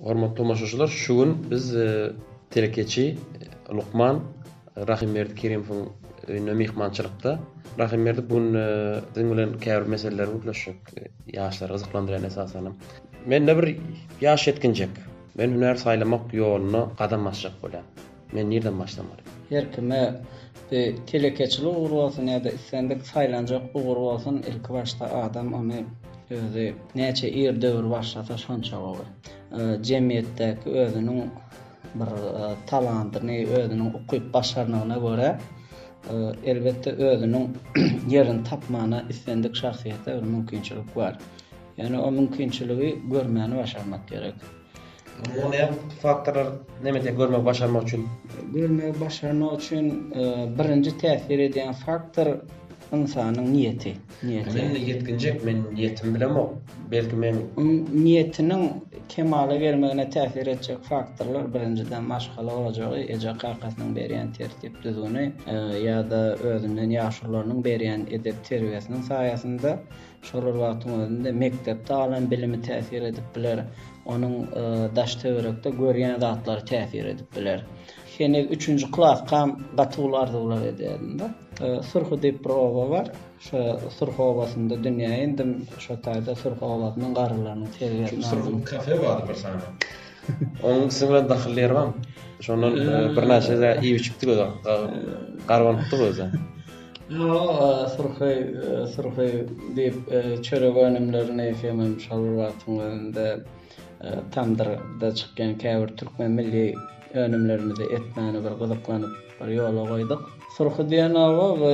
Hormatly tomaşaçylar, şu gün biz telekeçi lukman Rahymberdi Kerimowyň öýünde myhmançylykda. Rahymberdi, bu gün siziň bilen käbir meseleleri gürleşjek, ýaşlary gyzyklandyrýan esasanam. Mende bir ýaş ýetginjek. Men hünär saýlamak ýoluna gadam basjak bolýan. Men nirden başlamaly? Her kime bu telekeçilik ugry bolsun ýa-da islendik saýlanjak ugur bolsun, ilki başda adam ony özi näçe ir döwür başlasa şonça gowy. Jemgyýetdäki özüniň bir talantyny, özüniň ukyp-başarnygyna görä, elbetde özüniň ýerini tapmana islendik şahsyýetde bir mümkinçilik bar. Ýöne o mümkinçiligi görmäni başarmak gerek. Muňa näme faktorlar näme diýip görmegi başarmak üçin? Görmegi başarmak üçin birinji täsir edýän faktor ynsanyň niýeti. Niýeti. Men indi ýetginjek, men niýetimi bilemok. Belki men niýetiniň kemala gelmegine täsir etjek faktorlar birinjiden maşgala ojagy, eje-kakasynyň berýän tertip-düzgüni ýa-da özünden ýaşulularynyň berýän edep-terbiýesiniň saýasynda Şol bir wagtyň özünde mekdepde alan bilimi täsir edip biler, onuň daş-töwerekde görýän zatlary täsir edip biler. Heniz üçünji klaskam gaty uly arzuwlar edýärdim-de. Surhy diýip bir oba bar. Şo Surhy obasynda dünýä indim. Şo taýda Surhy obasynyň garrylarynyň terbiýesini aldym. Surhy kafe bardy bir sany. Onuň siziň bilen dahylly ýeri barmy? Şondan birnäçe iýip-içipdik özi. Garbanypdyk özi. Ýok, surhy, surhy diýip, çörek önümlerini hemem şol bir wagtyň özünde tamdyrda çykýan käbir türkmen milli önümlerimizi etmäne bir gyzyklanyp bir ýola goýduk. Surhy diýen oba bu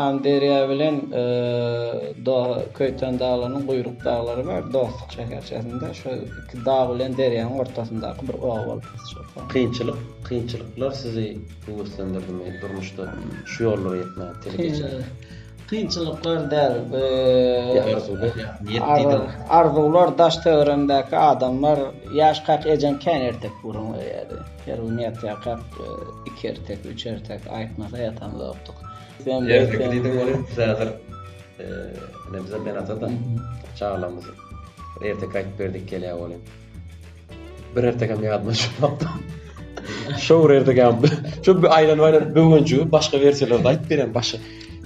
Amyderýa bilen Köýten daglarynyň guýruk daglary bar, Dostluk şäherçesinde şo iki dag bilen derýanyň ortasyndaky bir oba bolup şol. Kynçylyk, kynçylyklar sizi Höweslendirdimi durmuşda şu ýollara ýetmäge telekeçilik? Kynçylyklar däl. Ýa arzuwlar, ýa niýet diýdiň. Arzuwlar daş-töweregimdäki adamlar ýaşkak ejem kän erteki gürrüň berýärdi. Her gün ýatýarkak iki erteki, üç erteki aýtmasa ýatamzokdyk. Erteki diýdiň welin biz häzir ine bize Ben-ata-da çagalarymyz bir erteki aýdyp ber diýip gelýär welin. Bir ertekem ýadyma düşenokda. Şo bir ertekem. Şo bir aýlanyp aýlanyp böwenjigi başga wersiýalarda aýdyp berýän başga.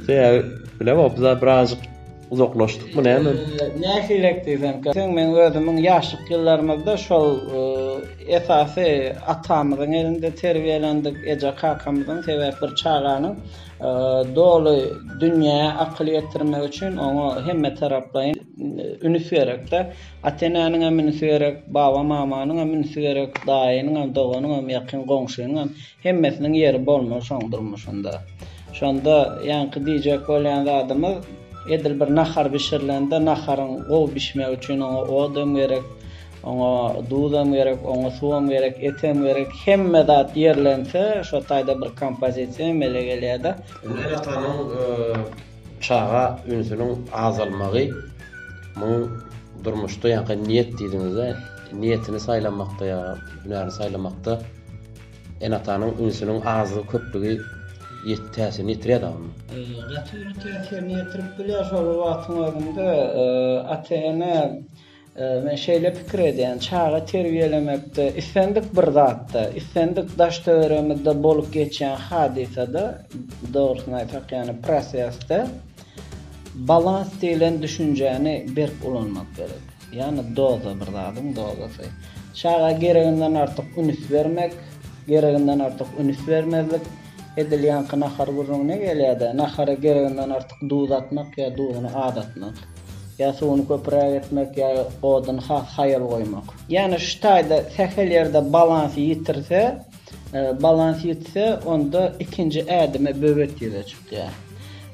Sebäbi bilemok biz birazjyk uzaklaşdykmy näme? Nähilek diýsem, seň meň özümiň ýaşlyk ýyllarymyzda şol esasy atamyzyň elinde terbiýelendik, eje kakamyzyň sebäp bir çaganyň doly dünýä akyl ýetirmegi üçin oňa hemme taraplaýyn ünüs gerekde. Ata-enäniňem ünsi gerek, baba-mamanyňam ünsi gerek, daýynyňam, doganyňam, ýakyn goňşynyňam, hemmesiniň ýeri bolmaly şoň durmuşynda. Şonda ýaňky diýjek bolýan zadymyz, edil bir nahar bişirilende naharyň gowy bişmegi üçin oňa odam gerek, oňa duzam gerek, oňa suwam gerek, etem gerek, hemme zat ýerlense şo taýda bir kompozisiýa emele gelýär-de. Indi ene-atanyň Çaga ünsüniň azalmagy muň durmuşda ýaňky niýet diýdiňizde, niýetini saýlamakda ýa hünärini saýlamakda ene-atanyň ünsüniň azlygy köplügi ýet täsirini ýetirýär dagy onda. Gaty uly täsirini ýetirip bilýär şol bir wagtyň özünde ata-ene Men şeýle pikir edýän, çaga terbiýelemekde, islendik bir zatda, islendik daş-töweregimizde bolup geçýän hadysada, dogrusyny aýtsak, ýagny prosesde balans diýlen düşünjäni berk ulanmak gerek. Ýagny doza, bir zadyň dozasy. Çaga gereginden artyk üns bermek, gereginden artyk üns bermezlik, edil ýaňky nahar gürrüňine gelýär-de, nahara gereginden artyk duz atmak ýa duzuny az atmak. Ýa suwuny köpräk etmek, ýa oduny has haýal goýmak. Ýagny şu taýda sähel ýerde balansy ýitirse, balans ýitse, onda ikinji ädime böwet ýüze çykýar.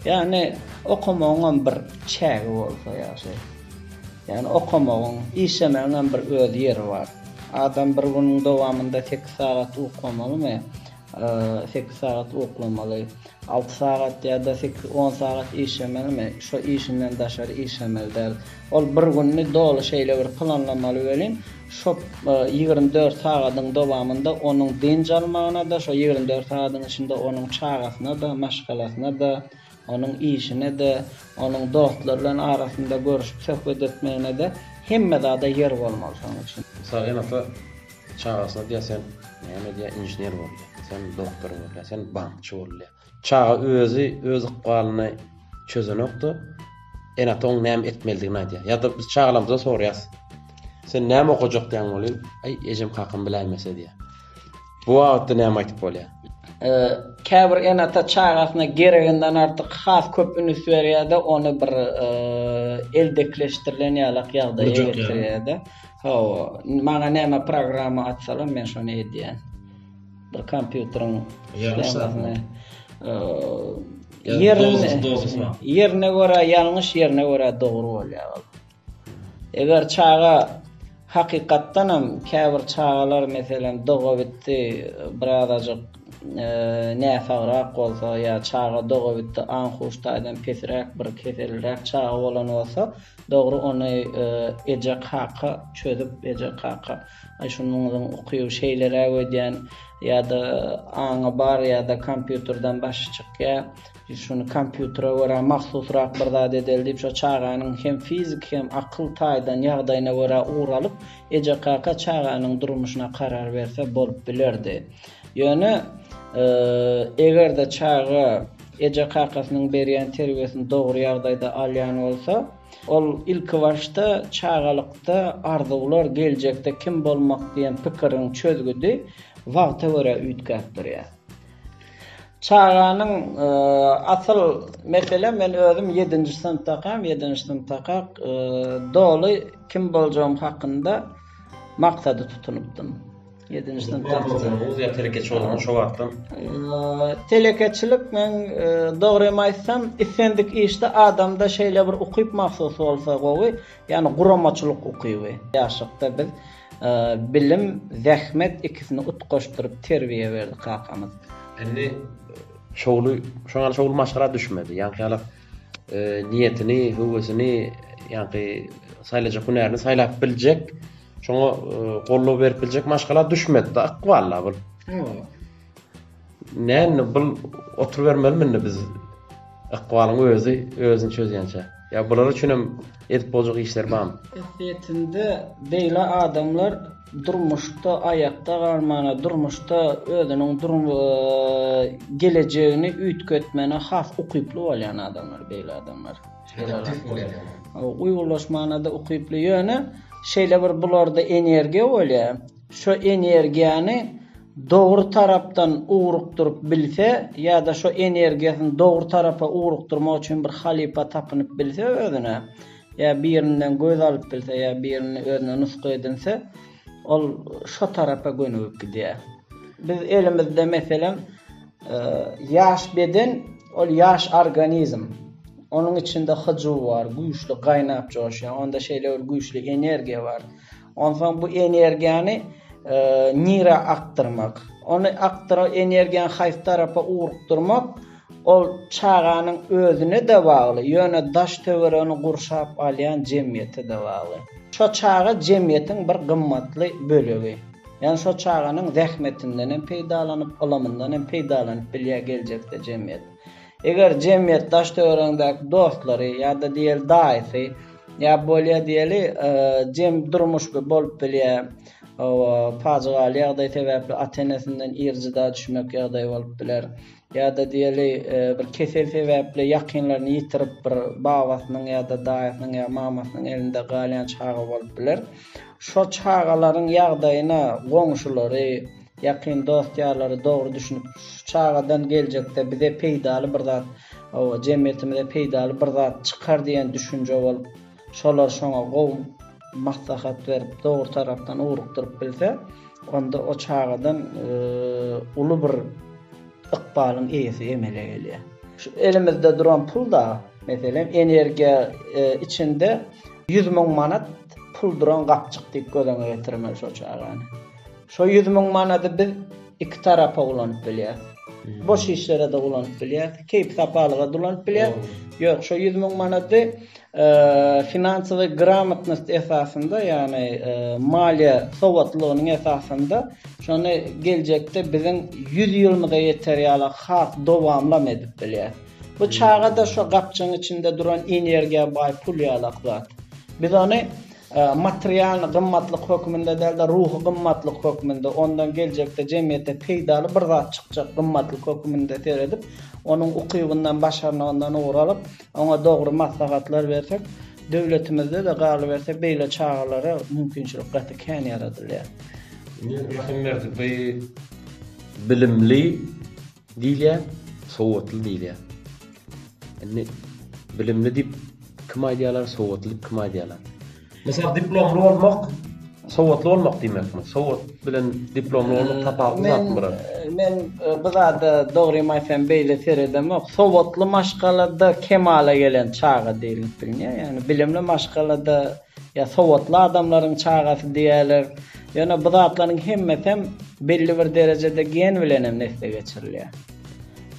Ýagny okamagyňam bir çägi bolsa ýagşy. Ýagny okamagyň, işlemegiňem bir öz ýeri bar. Adam bir günüň dowamynda sekiz sagat uklamalymy? Sekiz sagat uklamaly. Alty sagat ýa-da sekiz, on sagat işlemelimi? Şo işinden daşary işlemeli däl. Ol bir gününi doly şeýle bir planlamaly welin, şo 24 sagadyň dowamynda onuň dynç almagyna-da, şo 24 sagadyň içinde onuň çagasyna-da, maşgalasyna-da, onuň işine-de, onuň dostlary bilen arasynda görüşip söhbet etmegine-de hemme zada ýer bolmaly şonuň üçin. Sag ene-ata. Çagasyna diýýär sen näme diýýär inžener bol diýýär, sen doktor bol diýýär, sen bankçy bol diýýär. Çaga özi öz ykbalyny çözenok-da, ene-ata oň näme etmelidigini aýdýar. Ýa-da biz çagalarymyzdan soraýas. Sen näme okajak diýýän welin, aý ejem kakam biläýmese diýýär. Bu babatda näme aýdyp bolýar? Käbir ene-ata çagasyna gereginden artyk has köp üns berýär-de, ony bir eldekleşdirilen ýalak ýagdaýa getirýär-de. Hawa, maňa näme programma atsalar, men şony edýän. Bir kompýuteriň schemasyny ýerine görä ýalňyş, ýerine görä dogry bolýar ol. Eger çaga hakykatdanam käbir çagalar meselem dogabitdi birazajyk näsagrak bolsa ýa çaga dogabitdi aň-huş taýdan pesräk bir keselliräk çaga bolan bolsa dogry ony eje kaka çözüp eje kaka aý şunuňyzyň ukyby şeýleräk öýdýän ýa-da aňy bar ýa-da kompýuterden başy çykýar Biz şuny kompýutere görä mahsusrak bir zat edeli diýip, şo çaganyň hem fiziki, hem akyl taýdan ýagdaýyna görä ugur alyp, eje-kaka çaganyň durmuşyna karar berse bolup bilerdi. Ýöne, eger-de çaga eje-kakasynyň berýän terbiýesini dogry ýagdaýda alýan bolsa, ol ilkibaşda çagalykda arzuwlar, geljekde kim bolmak diýen pikiriň çözgüdi wagta görä üýtgäp durýar. Çaganyň asyl mesele men özüm ýedinji synpdakam, ýedinji synpdakak doly kim boljagym hakynda maksady tutunypdym. Ýedinji synpda. Ýa telekeçi bolmagyň şo wagtdan. Telekeçilik men dogrymy aýtsam, islendik işde adamda şeýle bir ukyp mahsus bolsa gowy, ýagny guramaçylyk ukyby. Ýaşlykda biz Bilim, zähmet ikisini utgaşdyryp terbiýe berdi kakamyz. Indi şowly, şoň ýaly şowly maşgala düşmedi. Ýaňky ýaly niýetini, höwesini, ýaňky saýlajak hünärini saýlap biljek, şoňa goldaw berip biljek maşgala düşmedi-de, ykbal-da bul. Näme bul oturybermelimi indi biz ykbalyň özi özüni çözýänçä? Ýa bular üçin hem edip boljak işler barmy? Esliýetinde beýle adamlar durmuşda aýakda galmana, durmuşda özüniň gelejegini üýtgetmene has ukyply bolýan adamlar beýle adamlar. Adaptiw bolýar ýagny. Uýgunlaşmana-da ukyply ýöne şeýle bir bularda energiýa bolýar. Şo energiýany dogry tarapdan ugrukdyryp bilse ýa-da şo energiýasyny dogry tarapa ugrukdyrmak üçin bir halypa tapynyp bilse özüne, ýa birinden göz alyp bilse, ýa birini özüne nusga edinse, ol şo tarapa gönügip gidýär. Biz elimizde meselem, ýaş beden, ol ýaş organizm. Onuň içinde hyjuw bar, güýçli gaýnap joşýan, onda şeýle bir güýçli energiýa bar. Onsoň bu energiýany nirä akdyrmak? Ony akdyra energiýany haýsy tarapa ugrukdyrmak, ol çaganyň özüne-de bagly, ýöne daş-töweregini gurşap alýan jemgyýete-de bagly. Şo çaga jemgyýetiň bir gymmatly bölegi. Ýagny şo çaganyň zähmetinden hem peýdalanyp, ylymyndan hem peýdalanyp bilýär geljekde jemgyýet. Eger jemgyýet daş-töweregindäki dostlary ýa-da diýeli daýysy ýa bolýa diýeli jem durmuş bolup bilýär. Hawa, pajygaly ýagdaý sebäpli ata-enesinden ir jyda düşmek ýagdaýy bolup biler. Ýa-da diýeli bir kesel sebäpli ýakynlaryny ýitirip bir babasynyň ýa-da daýysynyň ýa mamasynyň elinde galýan çaga bolup biler. Şo çagalaryň ýagdaýyna goňşulary, Ýakyn dost-ýarlary dogry düşünip, şu çagadan geljekde bize peýdaly bir zat, hawa, jemgyýetimize peýdaly bir zat çykar diýen düşünje bolup, şolar şoňa gowy maslahat berip, dogry tarapdan ugrukdyryp bilse, onda o çagadan uly bir ykbalyň eýesi emele gelýär. Şu elimizde duran pul-da, meselem, energiýa içinde 100 müň manat pul duran gapjyk diýip göz öňüne getirmeli şo çagany. Şo 100 müň manady biz iki tarapa ulanyp bilýäs. Boş işlere-de ulanyp bilýäs, keýp-sapalyga-da ulanyp bilýäs. Ýok, şo 100 müň manady finansowy gramotnost esasynda, ýagny maliýe sowatlylygynyň esasynda şony geljekde biziň 100 ýylymyza ýeter ýaly has dowamlam edip bilýäs. Bu çaga-da şo gapjygyň içinde duran energiýa baý pul ýalak zat. Biz ony. materialny gymmatlyk hökmünde däl-de, ruhy gymmatlyk hökmünde, ondan geljekde jemgyýete peýdaly bir zat çykjak gymmatlyk hökmünde seredip, onuň ukybyndan, başarnygyndan ugur alyp, oňa dogry maslahatlar bersek, döwletimizde-de galyberse beýle çagalara mümkinçilik gaty kän ýaradylýar. Indi Rahymberdi bu bilimli diýilýär, sowatly diýilýär. Indi bilimli diýip kim aýdýarlar, sowatly diýip kim aýdýarlar? Mysal diplomly bolmak sowatly bolmak diýmekmi? Sowat bilen diplomly bolmak tapawutly zatmy biraz? Men bu zada dogrymy aýtsam beýle seredemok. Sowatly maşgalada kemala gelen çaga diýlip bilinýär. Ýagny bilimli maşgalada ýa sowatly adamlaryň çagasy diýýärler. Ýöne bu zatlaryň hemmesem belli bir derejede gen bilenem nesle geçirilýär.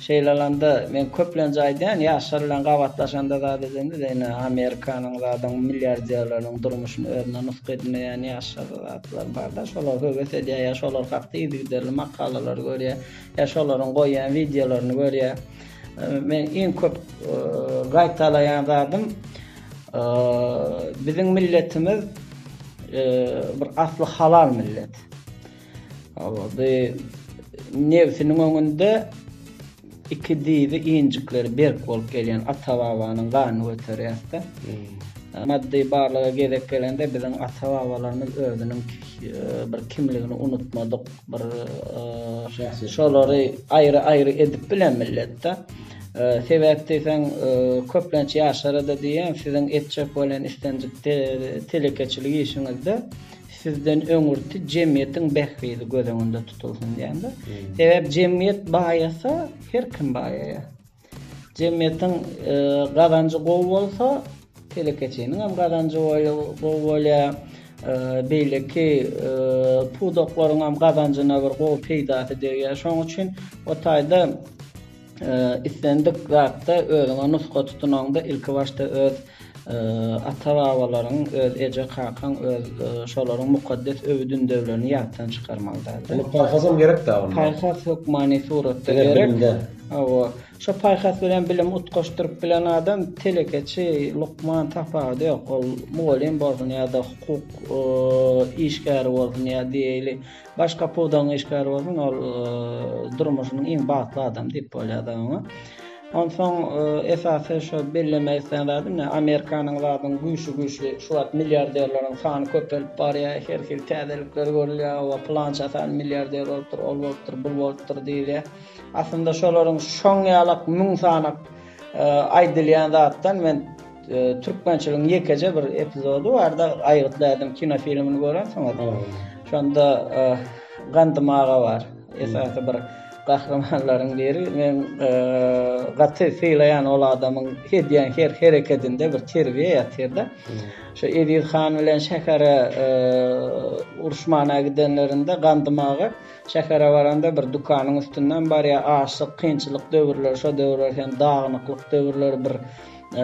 Şeýle alanda men köplenç aýdýan, ýaşlar bilen gabatlaşanda zat edende-de ine Amerikanyň zadyň milliarderleriniň durmuşyny özüne nusga edinýän ýaşlar zatlar bar-da, şolar höwes edýär ýa şolar hakda yzygiderli makalalar görýär, ýa şolaryň goýýan wideolaryny görýär. Men iň köp gaýtalaýan zadym biziň milletimiz bir asly halal millet. Hawa, bu nebsiniň öňünde iki dyzy injikleri berk bolup gelýän ata-babanyň ganyny göterýäs-de. Maddy barlyga gezek gelende biziň ata-babalarymyz özüniň bir kimligini unutmadyk, bir şolary aýry-aýry edip bilen millet-de. Sebäp diýseň, köplenç ýaşlara-da diýýän, siziň etjek bolýan islendik telekeçilik işiňizde Sizden öňürti jemgyýetiň bähbidi göz öňünde tutulsyn diýende. Sebäp jemgyýet baýasa, her kim baýaýar. Jemgyýetiň e, gazanjy gowy bolsa, telekeçiniň hem gazanjy gowy bolýar. E, beýleki e, pudaklaryň hem gazanjyna bir gowy peýdasy degýär. Şonuň üçin o taýda Islendik zatda özüňe nusga tutunaňda ilki başda öz ata-babalaryň, öz eje-kakaň, öz şolaryň mukaddes öwüt-ündewlerini ýatdan çykarmaly däldir. Indi paýhasam gerek-dä onda. Paýhas hökmany suratda gerek. Bilimde. Hawa. Şo paýhas bilen bilimi utgaşdyryp bilen adam telekeçi, lukman tapawudy ýok. Ol mugallym bolsun ýa-da hukuk işgäri bolsun ýa diýeli Başga pudagyň işgäri bolsun, ol durmuşynyň iň bagtly adamy diýip bolýar-da oňa. Onsoň esasy şo bellemek islän zadym, ine, Amerikanyň zadyň güýçli güýçli şu wagt milliarderleriň sany köpelip barýar, her hili täzelikler görülýär, oba pylança sany milliarder bolupdyr, ol bolupdyr, bul bolupdyr diýilýär. Aslynda şolaryň şoň ýalak müň sanak aýdylýan zatdan men Türkmençiligiň ýekeje bir epizody barda, Aýgytly ädim kino filmini görensiňiz. Şonda Gandym aga bar. Esasy bir gahrymanlaryň biri. Men gaty sylaýan ol adamyň edýän her herekedinde bir terbiýe ýatyrda. Şu Eziz han bilen şähere uruşmana gidenlerinde Gandym aga Şähere baranda bir dükanyň üstünden barýar. Açlyk, kynçylyk döwürleri, şo döwürler hem dagynyklyk döwürleri bir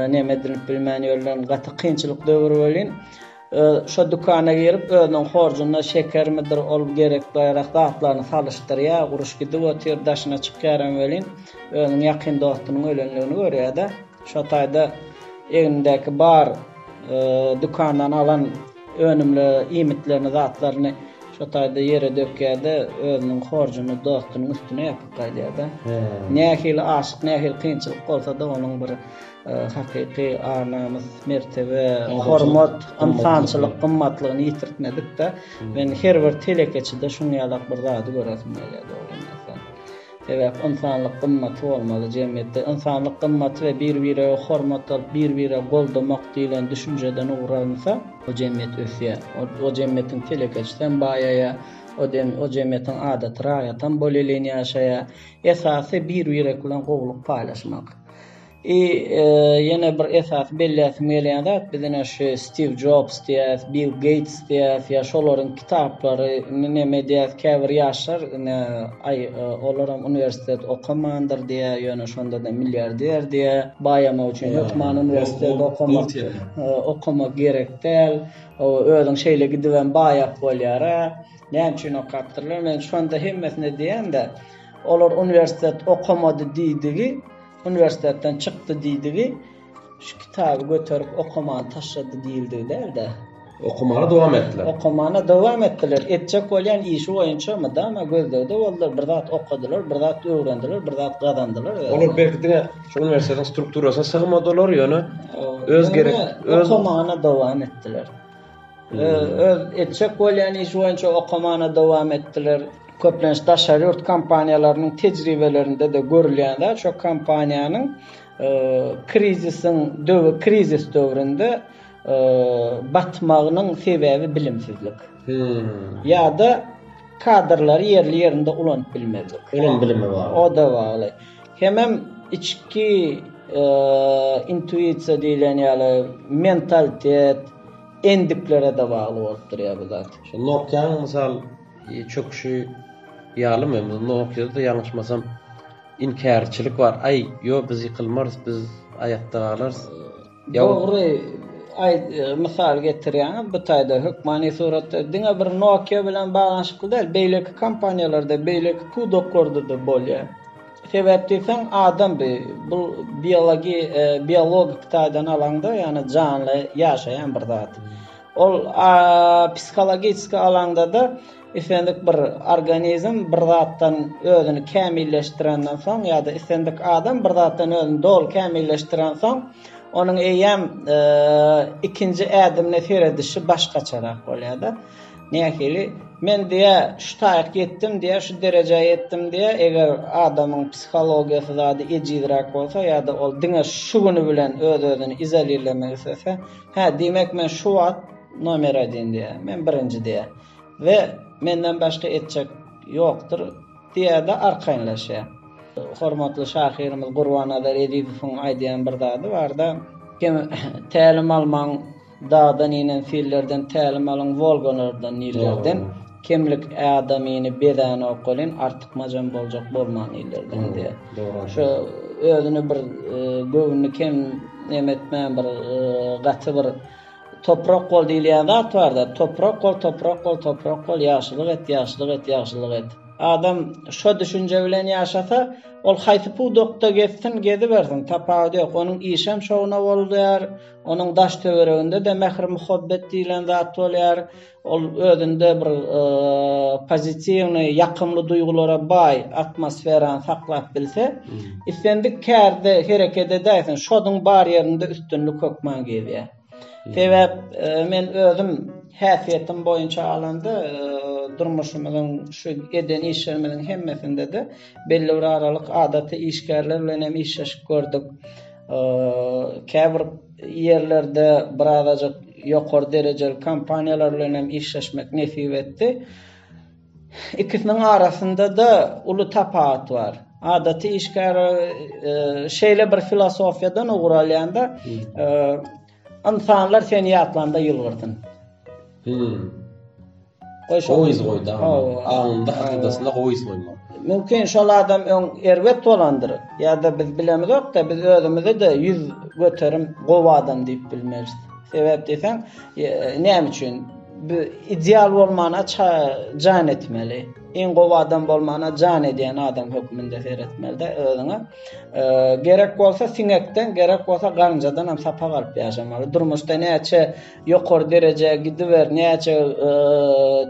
neme edinip bilmän ýörlen gaty kynçylyk döwri welin, şo dükana girip özüniň horjunyna şekermidir ol gerek baýrak zatlaryny salyşdyrýar, uruş gidip otyr, daşyna çykýaram welin, özüniň ýakyn dostunyň ölenligini görýär-de, şo taýda egnindäki bar dükandan alan önümli iýmitlerini, zatlaryny şo taýda ýere dökýär-de, özüniň horjuny dostunyň üstüne ýapyp gaýdýar-da. Nähili açlyk, nähili kynçylyk bolsa-da, onuň bir hakyky ar-namys, mertebe, hormat, ynsançylyk gymmatlygyny ýitirtmedik-de. Men her bir telekeçide şuň ýalak bir zady göresim gelýär, dogryny aýtsam. Sebäp ynsanlyk gymmaty bolmaly jemgyýetde. Ynsanlyk gymmaty we bir-birege hormat alyp, bir-biregi goldamak diýlen düşünjeden ugur alynsa, o jemgyýet ösýär. O jemgyýetiň telekeçisem baýaýar, o o jemgyýetiň adaty raýatam bolelin ýaşaýar. Esasy bir-birek bilen gowulyk paýlaşmak. I ýene bir esasy belläsim gelýän zat, biz ine şu Stiw Jobs diýýäs, Bill Geýts diýýäs ýa şolaryň kitaplary indi neme edýäs, käbir ýaşlar ine aý olaram uniwersitet okamandyr diýýär, ýöne şonda-da milliarder diýýär. Baýamak üçin hökman uniwersitet okamak okamak gerek däl. Özüň şeýle gidibem baýap bolýar-a. Näme üçin okapdyrlar? Men şonda hemmesine diýýän-de, olar uniwersitet okamady diýdigi, Uniwersitetden çykdy diýdigi, şu kitaby göterip okamany taşlady diýildigi däl-de. Okamana dowam etdiler. Okamana dowam etdiler. Etjek bolýan işi boýunça mydama gözlegde boldular, bir zat okadylar, bir zat öwrendiler, bir zat gazandylar. Olar belki diňe şu uniwersitetiň strukturasyna sygmadylar, ýöne öz gerek öz okamana dowam etdiler. Öz etjek bolýan işi boýunça okamana dowam etdiler. Köplenç daşary ýurt kompaniýalarynyň tejribelerinde-de görülýän zat, şo kompaniýanyň krizisiň döwri, krizis döwründe batmagynyň sebäbi bilimsizlik. Ýa-da kadrlary ýerli-ýerinde ulanyp bilmezlik. Olam bilime bagly. O-da bagly. Hemem içki intuisiýa diýlen ýaly mentalitet, endiklere-de bagly bolup durýar bu zat. Şu Nokia-nyň mysal çöküşi ýalymy? Nokia-da ýalňyşmasam inkärçilik bar. Aý, ýo biz ýykylmarys, biz aýakda galarys. Dogry aý mysal getirýäňiz bu taýda hökmany suratda diňe bir Nokia bilen baglanyşykly däl, beýleki kompaniýalarda, beýleki pudaklarda-da bolýar. Sebäp diýseň adam bi bu biologi biologik taýdan alaňda ýagny janly ýaşaýan bir zat. Ol psihologiski alaňda-da islendik bir organizm bir zatdan özüni kämilleşdirenden soň ýa-da islendik adam bir zatdan özüni doly kämilleşdirensoň onuň eýýäm ikinji ädimine seredişi başgaçarak bolýar-da. Nähili? Men diýýär, şu taýyk ýetdim diýýär, şu derejä ýetdim diýýär. Eger adamyň psihologiýasy zady ejizräk bolsa ýa-da ol diňe şu güni bilen öz-özüni izolirlemek islese, hä, diýmek men şu wagt nomer odin diýýär, men birinji diýýär we menden başga etjek ýokdur diýýär-de arkaýynlaşýar. Hormatly şahyrymyz Gurbannazar Ezizowyň aýdýan bir zady bar-da, Kim tälim almaň Dagdan inen sillerden tälim alyň Wolgalardan nillerden Kemlik adamyny bezänok welin artykmajam boljak bolmaň illerden diýýär. Şu özüni bir göwnüni kem neme etmän bir gaty bir toprak bol diýilýän zat barda toprak bol toprak bol toprak bol ýagşylyk et ýagşylyk et ýagşylyk et. Adam şo düşünje bilen ýaşasa ol haýsy pudakda gezsin gezibersin tapawudy ýok onuň işem şowuna bolýar Onuň daş-töwereginde-de mähir-muhabbet diýlen zat bolýar. Ol özünde bir pozitiwnyý, ýakymly duýgulara baý atmosferany saklap bilse, islendik kärde hereket edäýsin, şoduň bar ýerinde üstünlik hökman gelýär. Sebäp men özüm häsiýetim boýunça alanda, durmuşymyzyň şu eden işlerimiziň hemmesinde-de belli bir aralyk adaty işgärler bilen hem işleşip gördük. Käbir ýerlerde birazajyk ýokary derejeli kompaniýalar bilen hem işleşmek nesip etdi. Ikisiniň arasynda-da uly tapawut bar. Adaty işgär şeýle bir filosofiýadan ugur alýanda, ynsanlar seni ýatlanda ýylgyrsyn. Hmm. Gowy yz goýdy aňynda, hakydasynda gowy yz goýmak. Mümkin şol adam öň erbet bolandyr ýa-da biz bilemizok-da, biz özümizi-de 100% gowy adam diýip bilmeris. Sebäp diýseň, näme üçin? Bu ideal bolmana jan etmeli. Iň gowy adam bolmana jan edýän adam hökmünde seretmeli-de özüňe. Gerek bolsa siňekden, gerek bolsa garynjadan hem sapak alyp ýaşamaly. Durmuşda näçe Ýokary derejä gidiber, näçe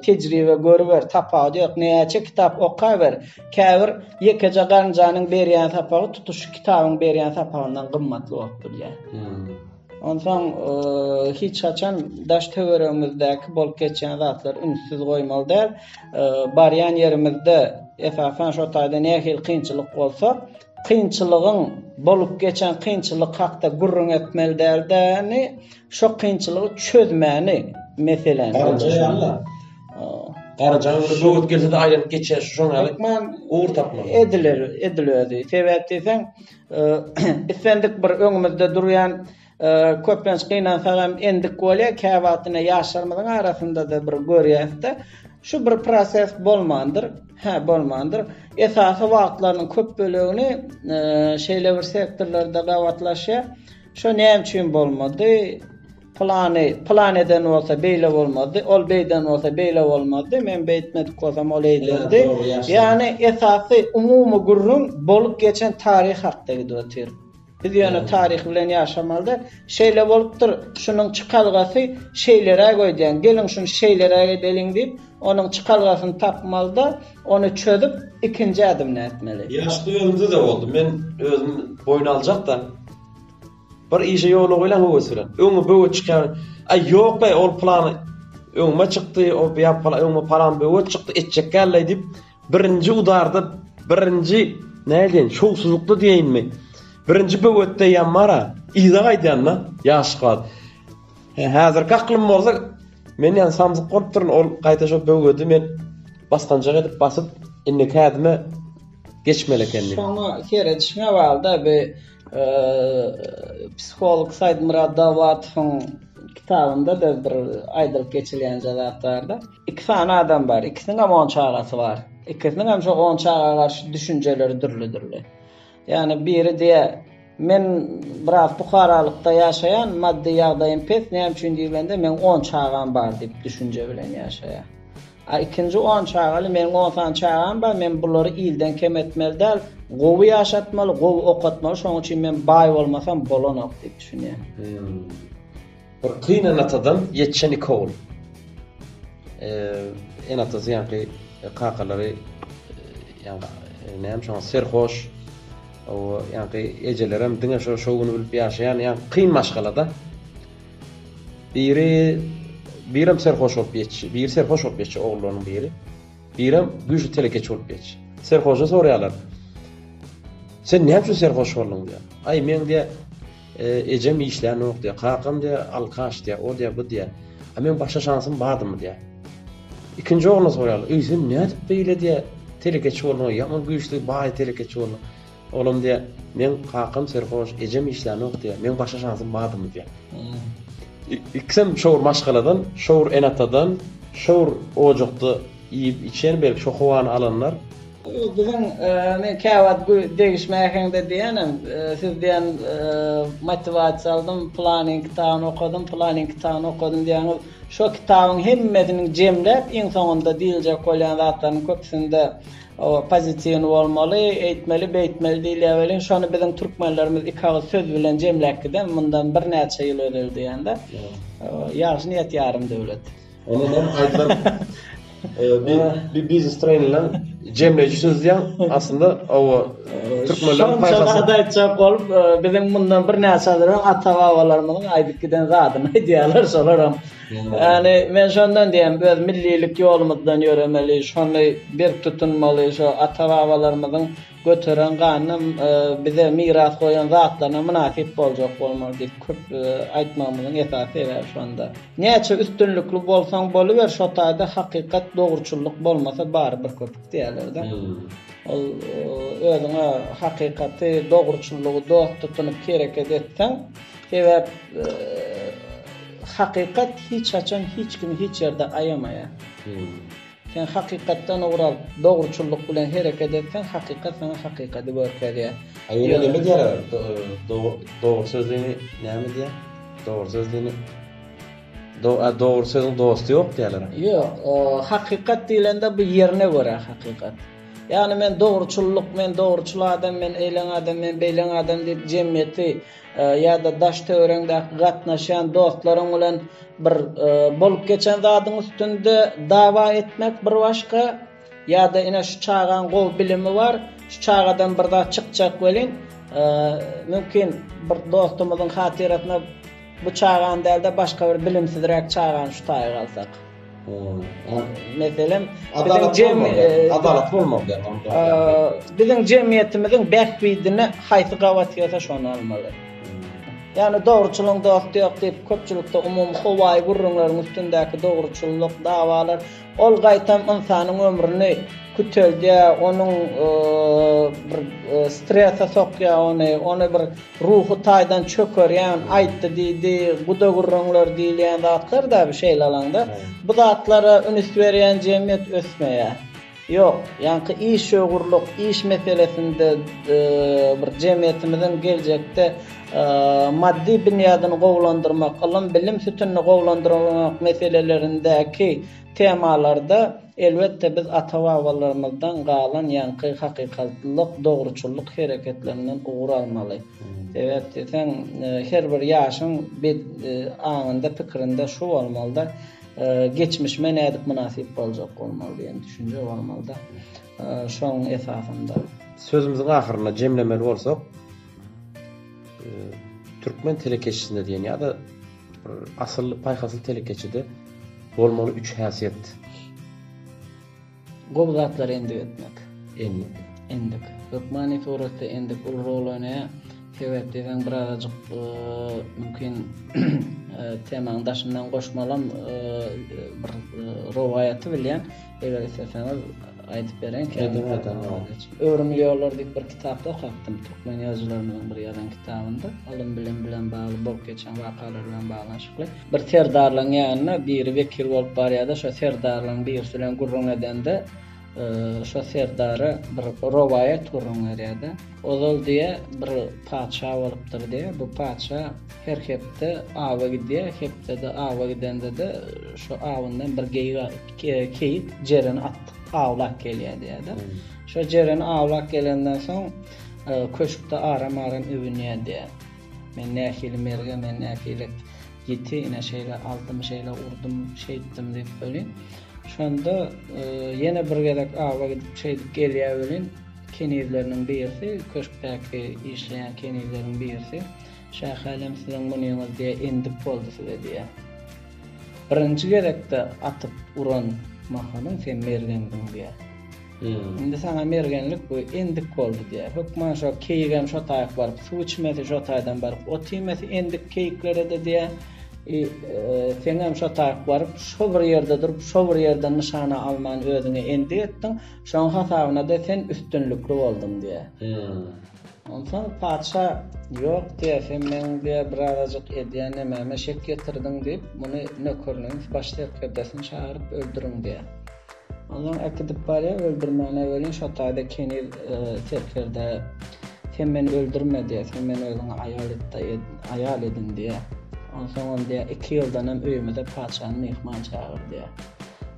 tejribe görüber, tapawudy ýok, näçe kitap okaber, käbir ýekeje garynjanyň berýän sapagy tutuş kitabyň berýän sapagyndan gymmatly bolup bilýär. Onsoň hiç haçan daş-töweregimizdäki bolup geçýän zatlary ünssüz goýmaly däl. Barýan ýerimizde, esasan şo taýda nähili kynçylyk bolsa, kynçylygyň bolup geçen kynçylyk hakda gürrüň etmeli däl-de, Şo kynçylygy çözmäni meseläni. Garynja ýaly-da. Garynjaň bir böwet gelse-de aýlanyp geçýär, şoň ýaly Hökman ugur tapmaly. Ediler, edil özi. Sebäp diýseň, islendik bir öňümizde durýan köplenç gynansagam endik bolýar, käwagt ine ýaşlarymyzyň arasynda-da bir görýäs-de, şu bir proses bolmandyr, hä, bolmandyr. Esasy wagtlarynyň köp bölegini şeýle bir sektorlarda gabatlaşýar. Şo näme üçin bolmady? Pylany pylan eden bolsa beýle bolmazdy, ol beýden bolsa beýle bolmazdy, men beýtmedik bolsam ol eýderdi. Ýagny esasy umumy gürrüň bolup geçen taryh hakda gidip otyr. Biz ýöne taryh bilen ýaşamaly däl. Şeýle bolupdyr, şunuň çykalgasy şeýleräk öýdýän, geliň şuny şeýleräk edeliň diýip, onuň çykalgasyny tapmaly-da, ony çözüp, ikinji ädimini ätmeli. Ýaşly özümde-de boldy. Men özüm boýun aljak-da. Bir işe ýola goýlan höwes bilen. Öňe böwet çykýan. Aý ýok-laý, ol pylany öňüme çykdy, o ýa öňüme palan böwet çykdy, etjek däl-laý diýip, Birinji udarda birinji näme diýeýin şowsuzlykda diýeýinmi birinji böwetde ýanmara yza gaýdýanda ýaşlyk wagt. Häzirki aklym bolsa men ýan samsyk bolupdyryn ol gaýta şo böwedi men basganjak edip basyp indiki ädime geçmeli ekendim. Şoňa seredişiňe bagly-da bi psiholog Saidmurad Dawlatowyň kitabynda-da bir aýdylyp geçilýänje zat bar-da. Iki sany adam bar. Ikisiniňem on çagasy bar. Ikisiniňem şo on çaga garşy düşünjeleri dürli-dürli. Ýagny biri diýýär, men biraz pukaralykda ýaşaýan, maddy ýagdaýym pes, näme üçin diýlende, meň on çagam bar diýip düşünje bilen ýaşaýar. A ikinji on çagaly, meniň on sany çagam bar, men bulary ilden kem etmeli däl, gowy ýaşatmaly, gowy okatmaly, şonuň üçin men baý bolmasam bolanok diýip düşünýär. Bir kyn ene-atadan ýetişen iki ogul. Ene-atasy ýaňky kakalary ýaňky näme şoňa serhoş, o ýaňky ejelerem diňe şo şo güni bilip ýaşaýan ýaňky kyn maşgalada. Biri birem serhoş bolup ýetişi, biri serhoş bolup ýetişi ogullarynyň biri. Birem güýçli telekeçi bolup ýetişi. Serhoşa soraýarlar. Sen näme üçin serhoş bolduň diýýär. Aý meň diýýär Ejem işlänok diýýär, kakam diýýär, alkaş diýýär, o diýýär, bu diýýär. A meň başga şansym bardymy diýýär. Ikinji ogluna soraýarlar, Eý, sen nädip beýle diýýär, telekeçi bolduň, ýaman güýçli, baý telekeçi bolduň. Olam diýýär, meň kakam serhoş, ejem işlänok diýýär, meň başga şansym bardymy diýýär. Ikisem şowur maşgaladan, şowur ene-atadan, şowur ojakda iýip içen, belki şo howany alanlar. Biziň men käwagt degişme äheňde diýýänem, siz diýen motiwasiýa aldym, pylanyň kitabyny okadym, pylanyň kitabyny okadym diýýäňiz. Şo kitabyň hemmesiniň jemläp iň soňunda diýiljek bolýan zatlarynyň köpüsinde pozitiwny bolmaly, eýtmeli, beýtmeli diýilýär welin, şony biziň türkmenlerimiz iki agyz söz bilen jemläp giden mundan birnäçe ýyl özel diýende. Ýagşy niýet ýarym döwlet. Ondan aýdylan bir biznes treningden jemleýji söz diýen aslynda owa türkmenleriň paýhasy. Şonça aýtjak bolup biziň mundan birnäçe asyr öň ata-babalarymyzyň aýdyp giden zadyny aýdýarlar şolaram. Ýani men şondan diýýän öz millilik ýolumyzdan ýöremeli, şony berk tutunmaly, şo ata-babalarymyzyň göteren ganyna bize miras goýan zatlaryna mynasyp boljak bolmaly diýip köp aýtmagymyzyň esasy sebäbi şonda. Näçe üstünlikli bolsaň boluber şo taýda hakykat dogruçyllyk bolmasa bary bir köpük diýýärlerde. Ol özüňe hakykaty dogruçyllygy dost tutunyp hereket etseň sebäp hakykat hiç haçan hiç kimi hiç ýerde aýamaýar. Sen hakykatdan ugur alyp dogruçyllyk bilen hereket etseň hakykat saňa hakykaty görkezýär. A ýöne neme diýýärler dogry sözlini näme diýýär? Dogry sözlini dogry sözüň dosty ýok diýýärler. Ýok, hakykat diýlende bu ýerine görä hakykat. Ýagny men dogruçyllyk, men dogruçyl adam, men eýleň adam, men beýleň adam diýip jemgyýeti ýa-da daş-töweregiňdäki gatnaşýan dostlaryň bilen bir bolup geçen zadyň üstünde dawa etmek bir başga, ýa-da ine şu çagaň gowy bilimi bar, şu çagadan bir zat çykjak welin, mümkin bir dostumyzyň hatyrasyna bu çagany däl-de başga bir bilimsizräk çagany şu taýyga alsak. Meselem, biziň jem adalat bolmaly. Biziň jemgyýetimiziň bähbidine haýsy gabat gelse şony almaly. Ýagny dogruçylygyň dosty ýok diýip köpçülikde umumy howaýy gürrüňleriň üstündäki dogruçyllyk dawalar ol gaýtam ynsanyň ömrüni küteldýär, onuň bir strese sokýar ony, ony bir Ruhy taýdan çökerýän, aýtdy diýdi, guda gürrüňler diýilýän zatlar-da bu şeýle alaňda. Bu zatlara ünüs berýän jemgyýet ösmeýär. Ýok, ýaňky işewürlik, iş meselesinde bir jemgyýetimiziň geljekde maddy binýadyny gowulandyrmak, ylym-bilim sütünini gowulandyrmak meselelerindäki temalarda Elbetde biz ata-babalarymyzdan galan ýaňky hakykatlylyk, dogruçyllyk hereketlerinden ugur almaly. Sebäp diýseň, her bir ýaşyň aňynda, pikirinde şu bolmaly-da, geçmişime nädip mynasyp boljak bolmaly diýen düşünje bolmaly-da. Şoň esasynda. Sözümiziň ahyrynda jemlemeli bolsak, türkmen telekeçisinde diýen ýa-da bir asylly, paýhasly telekeçide bolmaly üç häsiýet. Gowy zatlary endik etmek. Endik. Endik. Hökmany suratda endik uly rol oýnaýar. Sebäp diýseň birazajyk mümkin temaň daşyndan goşmalam bir rowaýaty bilýän. Eger isleseňiz aýdyp bereýin. Aýdyň aýdyň. Öwrümli ýollar diýip bir kitapda okapdym. Türkmen ýazyjylarymyzyň bir ýazan kitabynda. Ylym-bilim bilen bagly bolup geçen wakalar bilen baglanyşykly. Bir serdarlaryň ýanyna biri wekil bolup barýar-da, şo serdarlaryň birisi bilen gürrüň edende, şo serdara bir rowaýat gürrüň berýär-de. Ozal diýýär, bir patyşa bolupdyr diýýär. Bu patyşa her hepde awa gidýär, hepdede awa gidende-de şo awyndan bir geýik, keýik jereni atyp awlap gelýär diýýär-de. Şo jereni awlap gelenden soň, köşkde aram-aram öwünýär diýýär. Men nähili merge, men nähili ýiti, ine şeýle aldym, şeýle urdum, şeýtdim diýip welin, şonda ýene bir gezek awa gidip şeýdip gelýär welin, kenizleriniň birisi, köşkdäki işleýän kenizleriň birisi, Şähälem siziň munyňyz diýýär, endik boldy size diýýär. Birinji gezekde atyp uran mahalyň sen mergendiň diýýär. Indi saňa mergenlik bu endik boldy diýýär. Hökman şo keýigem şo taýyk baryp suw içmesi, şo taýdan baryp ot iýmesi endik keýiklere-de diýýär. I, seňem şo taýyk baryp, şo bir ýerde durup, şo bir ýerden nyşana alman özüňe endik etdiň. Şoň hasabyna-da sen üstünlikli bolduň diýýär. Onsoň patyşa, Ýok diýýär, sen meň diýýär, birazajyk edýän nemäme şek ýetirdiň diýip, muny nökeriniň baş serkerdesini çagyryp öldüriň diýýär. Onsoň äkidip barýar öldürmäne welin şo taýda keniz serkerde sen meni öldürme diýýär, sen meni özüňe aýal et aýal edin diýýär. Onsoňam diýýär, iki ýyldanam öýümize patyşany myhman çagyr diýýär.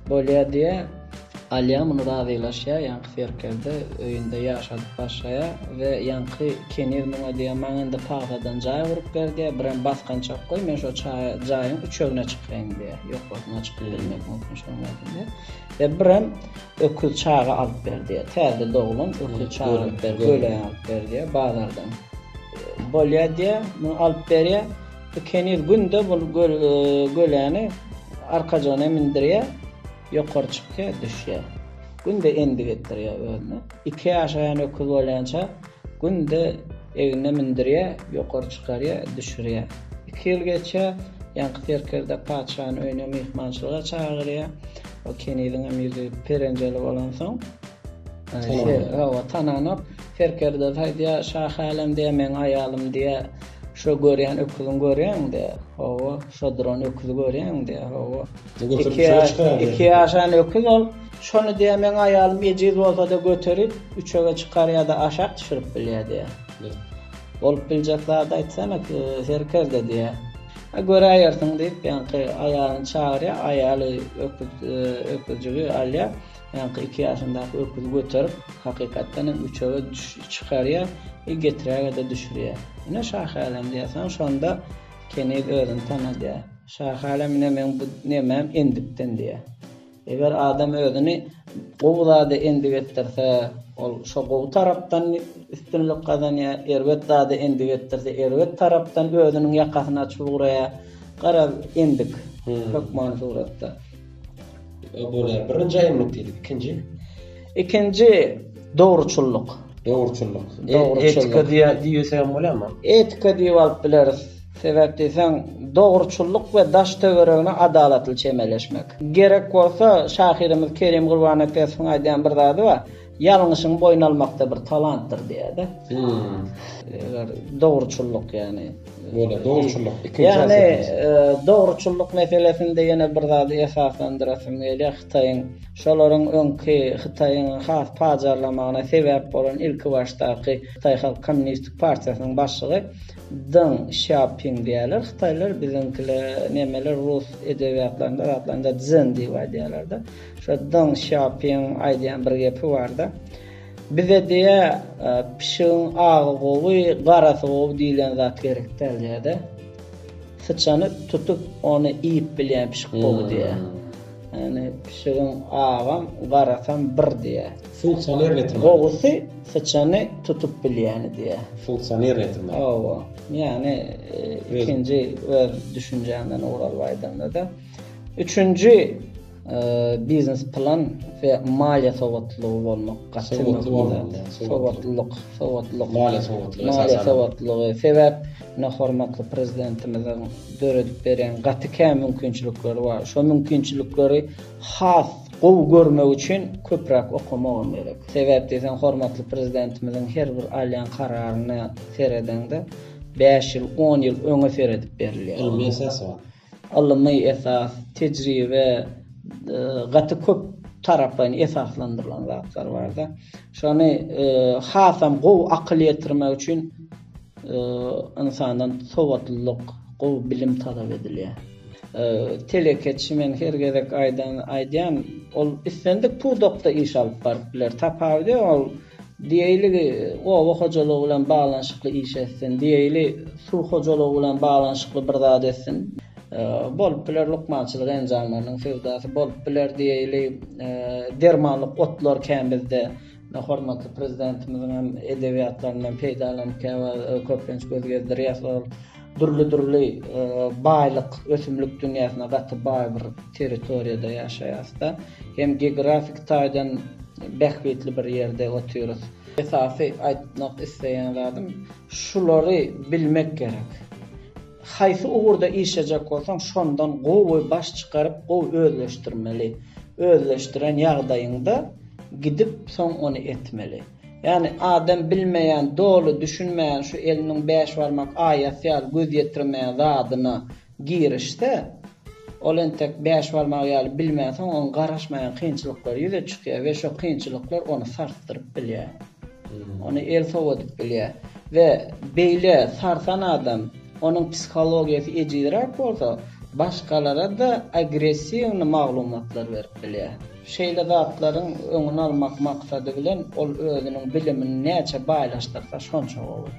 Bolýar diýýär. Alýar muny razylaşýar, ýaňky serkerde öýünde ýaşadyp başlaýar we ýaňky keniz muňa diýýär, maňa indi pagsadan jaý gurup ber diýýär, birem basgançak goý, men şo jaýyň üçegine çykaýyn diýýär, ýokarsyna çykyp bilmek mümkin şonuň bolsun diýýär. We birem öküz çaga alyp ber diýýär, täze doglan öküz çaga alyp ber, göle alyp ber diýýär bazardan. Bolýar diýýär, muny alyp berýär. Bu keniz günde bu göläni arkajygyna mindirýär. Ýokary çykýar, düşýär. Günde endik etdirýär özüne. Iki ýaşaýan öküz bolýança günde egnine mündürýär, ýokary çykarýar, düşürýär. Iki ýyl geçýär, ýaňky serkerde patyşany öýüne myhmançylyga çagyrýar. O keniziňem ýüzi perenjeli bolansoň, hawa, tananok. Serkerdesi aýdýar, Şahy-älem diýýär, meň aýalym diýýär, şo görýän öküziňi görýäňmi diýýär. Hawa, şo duran öküzi görýäňmi diýýär. Hawa. Iki ýaşan öküz ol. Şony diýýär, meň aýalym ejiz bolsa-da göterip, üçege çykarýar-da, aşak düşürip bilýär diýýär. Bolup biljek zady aýtsana, serkerde diýýär. A göräýersiň diýip, ýaňky aýalyny çagyrýar, aýaly öküz, öküzjigi alýar. Ýaňky iki ýaşyndaky öküzi göterip, hakykatdan hem üçege çykarýar, i getiräge-de düşürýär. Ine Şahyälem diýýär. Soň şonda keniz özüni tanadýar. Şahyälem ine meň bu nemäm endikden diýýär. Eger adam özüni gowy zada endik etdirse, ol şo gowy tarapdan üstünlik gazanýar, erbet zada endik etdirse, erbet tarapdan özüniň ýakasyny açyp ugraýar. Garaz, endik hökmany suratda. Bolýar. Birinji endik diýdik, ikinji? Ikinji dogruçyllyk. Dogruçyllyk. Dogruçyllyk. Etika diýsem bolýarmy? Etika diýip alyp bileris. Sebäp diýseň, dogruçyllyk we daş-töweregine adalatly çemeleşmek. Gerek bolsa, şahyrymyz Kerim Gurbannepesowyň aýdýan bir zady bar, Ýalňyşyňy boýun almak-da bir talantdyr diýýär-de. Eger dogruçyllyk ýagny. Bolýar, dogruçyllyk. Ikinji Ýagny, dogruçyllyk meselesinde ýene bir zady esaslandyrasym gelýär, Hytaýyň, şolaryň öňki Hytaýyň has pajarlamagyna sebäp bolan ilkibaşdaky Hytaý Halk Kommunistik partiýasynyň başlygy Deng Şiaoping diýýärler. Hytaýlar biziňkiler nemeler rus edebiýatlarynda zatlarynda Dzen diýip aýdýarlar-da. Şo Deng Şiaopingiň aýdýan bir gepi barda. Bize diýýär, pişigiň agy gowy, garasy gowy diýlen zat gerek däl diýýär-de. Syçany tutup, ony iýip bilýän pişik gowy diýýär. Ýagny pişigiň agam, garasam bir diýýär. Funksioner weterinar. Gowusy syçany tutup bilýäni diýýär. Funksioner weterinar. Hawa. Ýagny ikinji öz düşünjämden ugur alyp aýdanda-da. Üçünji Biznes plan we maliýe sowatlylygy bolmak gaty möhüm zat. Sowatlylyk, sowatlylyk. Maliýe sowatlylygy esasan. Maliýe sowatlylygy. Sebäp ine hormatly Prezidentimiziň döredip berýän gaty kän mümkinçilikleri bar. Şo mümkinçilikleri has gowy görmek üçin köpräk okamagam gerek. Sebäp diýseň hormatly Prezidentimiziň her bir alýan kararyna seredeňde bäş ýyl, on ýyl öňe seredip berilýär. Ylmy esasy bar. Ylmy esas, tejribe, gaty köp taraplaýyn esaslandyrylan zatlar barda. Şony hasam gowy akyl ýetirmek üçin ynsandan sowatlylyk, gowy bilim talap edilýär. Telekeçi men her gezek aýdan aýdýan, ol islendik pudakda iş alyp baryp biler. Tapawudy ýok, ol Diýeýli, oba hojalygy bilen baglanyşykly iş etsin, diýeýli, suw hojalygy bilen baglanyşykly bir zat etsin. Bolup biler lukmançylyk enjamlarynyň söwdasy, bolup biler diýeýli, dermanlyk otlar kän bizde. Hormatly Prezidentimiziň hem edebiýatlaryndan peýdalanyp käwagt köplenç göz gezdirýäs. Ol dürli-dürli baýlyk, ösümlik dünýäsine gaty baý bir territoriýada ýaşaýas-da. Hem geografik taýdan bähbitli bir ýerde otyrys. Esasy aýtmak isleýän zadym, şulary bilmek gerek. Haýsy ugurda işlejek bolsaň, şondan gowy baş çykaryp, gowy özleşdirmeli. Özleşdiren ýagdaýyňda gidip soň ony etmeli. Ýagny adam bilmeýän, doly düşünmeýän, şu eliniň bäş barmak aýasy ýaly göz ýetirmeýän zadyna girişse, ol entek bäş barmagy ýaly bilmänsoň, onuň garaşmaýan kynçylyklary ýüze çykýar we şo kynçylyklar ony sarsdyryp bilýär. Ony el sowadyp bilýär. We beýle sarsan adam, onuň psihologiýasy ejizräk bolsa, başgalara-da agressiwnyý maglumatlar berip bilýär. Şeýle zatlaryň öňüni almak maksady bilen ol özüniň bilimini näçe baýlaşdyrsa, şonça gowy.